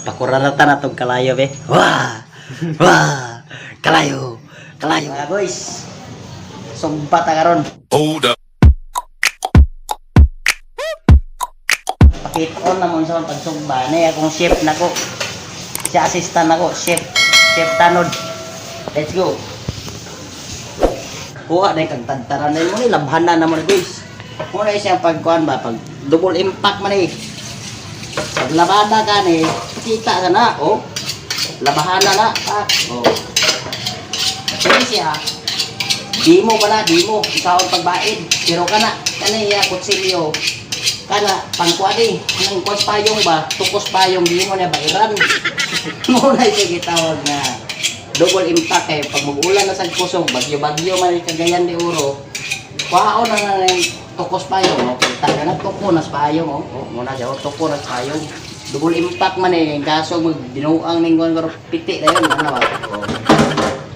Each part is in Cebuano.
Pakuraratan na tong kalayo be. Wah! Wah! Kalayo! Kalayo! Mga boys, sumpa ta karon. Hold up. Pakit-on na mo sa akong pagsugba. Ni akong chef nako. Siya assistant nako, chef. Chef Tanod. Let's go. Kuha na yung kag tadtaran na mo ni labhanan na mo ni guys. Muna siya pagkuan ba pag double impact man eh. Pag labada ka ni, kita ka na, oh. Labahana na, ah, oh. Kini siya, di mo pala, di mo, ikaw ang pagbaid. Pero kana, kana iya, kutsilyo. Kana, pangkuan eh, nang kuwas payong ba, tukos payong, di mo na bairan. Muna siya gitawag na double impact eh. Pag mag-ulan na sa kusog, bagyo-bagyo man yung Cagayan de Oro, kwaon na nga yung tukos payong, oh. Kita ka na, tuko na sa payong, oh. Oh, muna siya, oh, tuko na sa payong. Double impact man eh, kaso mag binuang ning kuwan pero piti na yun, ano ba? Oh.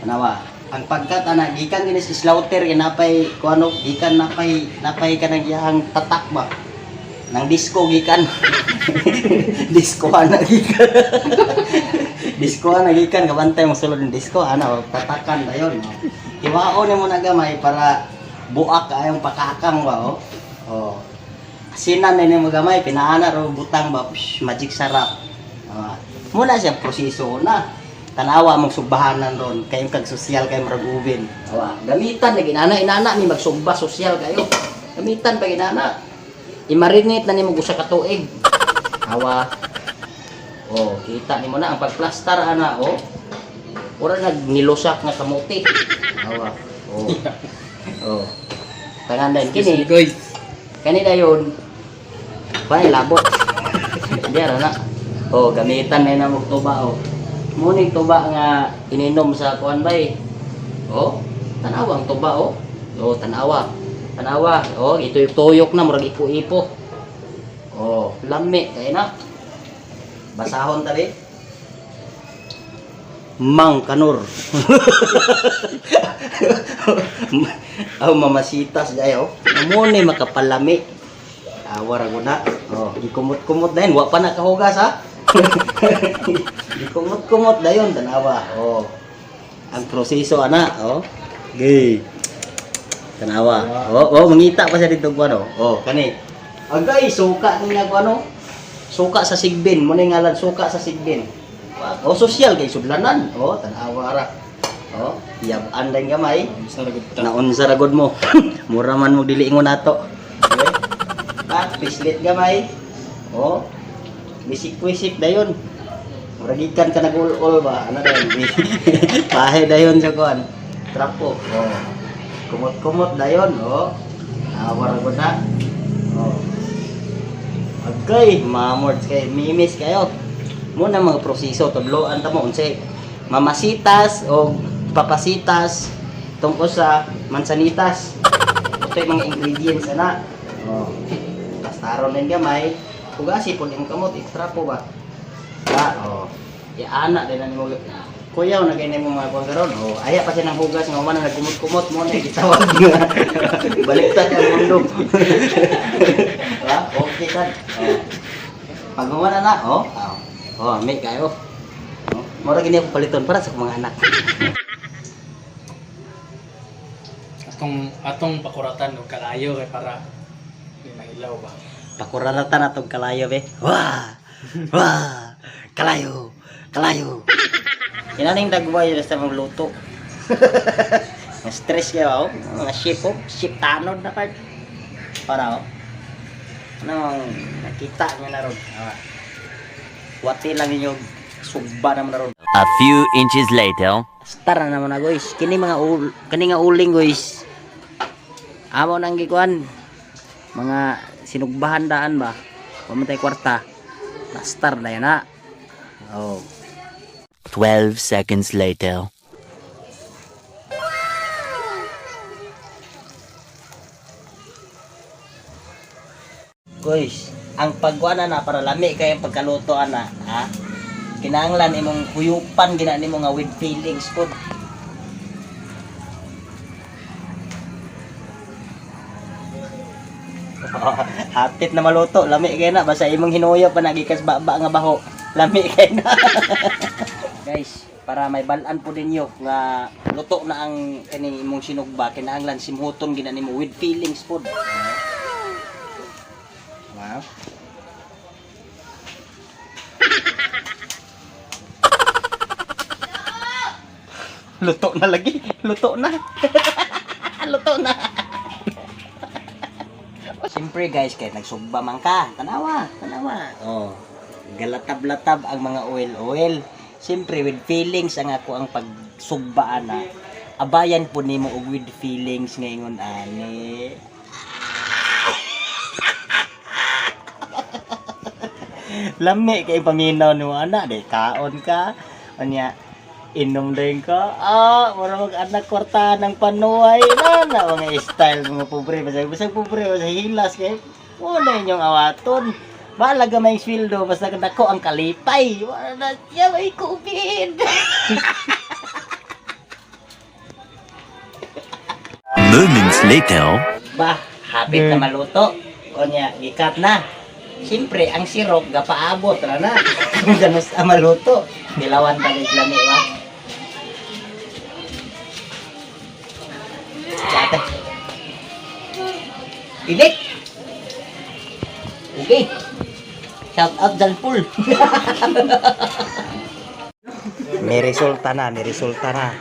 Ano ba? Ang pagkat ana gikan gini sa slaughter kinapay kuano gikan napay napay kanang iyang tatak ba nang disco gikan disco ana gikan disco ana gikan kabantay mo sulod ng disco ana tatakan dayon oh. Hiwaon nimo na gamay para buak kayong pakakang ba oh. Oh. Asinan na nimo gamay pinaana ro butang ba psh, magic sarap. Ah, muna siya proseso na tanawa mong sugbahanan ron kayong kag sosyal kay murag ubin. Awa, gamitan na ginana inana ni magsugba sosyal kayo. Gamitan pa ginana. I-marinate na nimo usa ka tuig. Awa. Oh, kita nimo na ang pagplastar ana oh. Ora nagnilusak nga kamote. Awa. Oh. Oh. Tangan din kini. Guys. Kani dayon. Kuan labot. Di ara na. Oh, gamitan na namo tuba oh. Muning tuba nga ininom sa kuan bay. Oh, tanawa ang tuba oh. Oh, tanawa. Tanawa. Oh, ituyok-tuyok na murag ipo-ipo. Oh, lami kay na. Basahon tali. Mang kanor. Oh, mamasitas dayo. Mo ni makapalami. Awa ra gud na. Oh, gikumot-kumot dayon, wa pa na kahugas ha. Gikumot-kumot dayon tanawa. Oh. Ang proseso ana, oh. Gay. Tanawa. Oh, oh, mangita pa siya dito kuno. Oh, kani. Agay, suka ni nga kuno. Suka sa sigbin, mo ni ngalan suka sa sigbin. Oh, sosyal kay sudlanan. Oh, tanawa ra. Oh, yab-an din gamay. Naunsa ra gud mo. Mura man mo dili ingon nato. Okay. Ah, pislit gamay. Oh. Wisik-wisik dayon. Mura gikan ka nag-ul-ul ba? Ano dayon? Pahe dayon sa kuan. Trapo. Oh. Kumot-kumot dayon, oh. Awa ra gud na. Oh. Agay, mamords kay mimis kayo. Muna mga proseso tudloan ta mo unsay mamasitas o papasitas tungkol sa mansanitas. Ito yung mga ingredients ana. Oh. Kastaron din gamay. Hugasi pud imong kamot extra po ba. Ba, oh. Iana din na nimo. Kuyaw na kay nimo mga kuwan karon. Oh, aya pa siya nang hugas nga man nagkumot-kumot mo na gitawag nga. Baliktad ang mundo. Ha? Okay kan. Oh. Pag na na, oh. Oh, oh may kayo. Oh, mura gini ako paliton para sa akong mga anak. Atong atong pakuratan og kalayo kay para di mahilaw ba. Pakuraratan na tong kalayo be. Wah! Wah! Kalayo! Kalayo! Inaning dagway sa mong luto. Nga stress kayo oh. Mga ship oh. Ship tanod na part. Para oh. Ano ang nakita niyo na ron. Ah. Wati lang ninyo sugba naman na ron. A few inches later. Star na naman na guys. Kini mga ul kini nga uling guys. Amo nang gikuan. Mga sinugbahan daan ba? Pamatay kwarta. Na star na yan na. Oh. 12 seconds later. Guys, ang pagkuan na para lami kay ang pagkaluto ana, ha? Kinahanglan imong huyupan gina nimo nga with feelings pod. Hapit na maluto, lami kay na basta imong hinuyo pa nagikas baba nga baho. Lami kay na. Guys, para may balan po ninyo nga luto na ang kani imong sinugba, kinahanglan simhuton gina nimo with feelings pod. Wow. Luto na lagi. Luto na. Luto na. Siyempre guys, kay nagsugba man ka. Tanawa, tanawa. Oh. Galatab-latab ang mga oil-oil. Siyempre with feelings ang ako ang pagsugba ana. Abayan po nimo og with feelings ngayon ani. Lami kay paminaw nimo ana, di kaon ka. Unya inom din ka. Ah, mura mag anak kwarta ng panuay na na mga style mga pobre basta basta pobre basta hilas kay wala inyong awaton. Balag may sweldo basta dako ang kalipay. Wala na siya may COVID. Moments later. Bah, hapit na maluto. Unya, gikat na. Siyempre, ang sirop gapaabot ra na. Kung ganus ang maluto, nilawan pa guys lami wa. Ate. Init. Okay. Shout out Dalpul. May resulta na, may resulta na.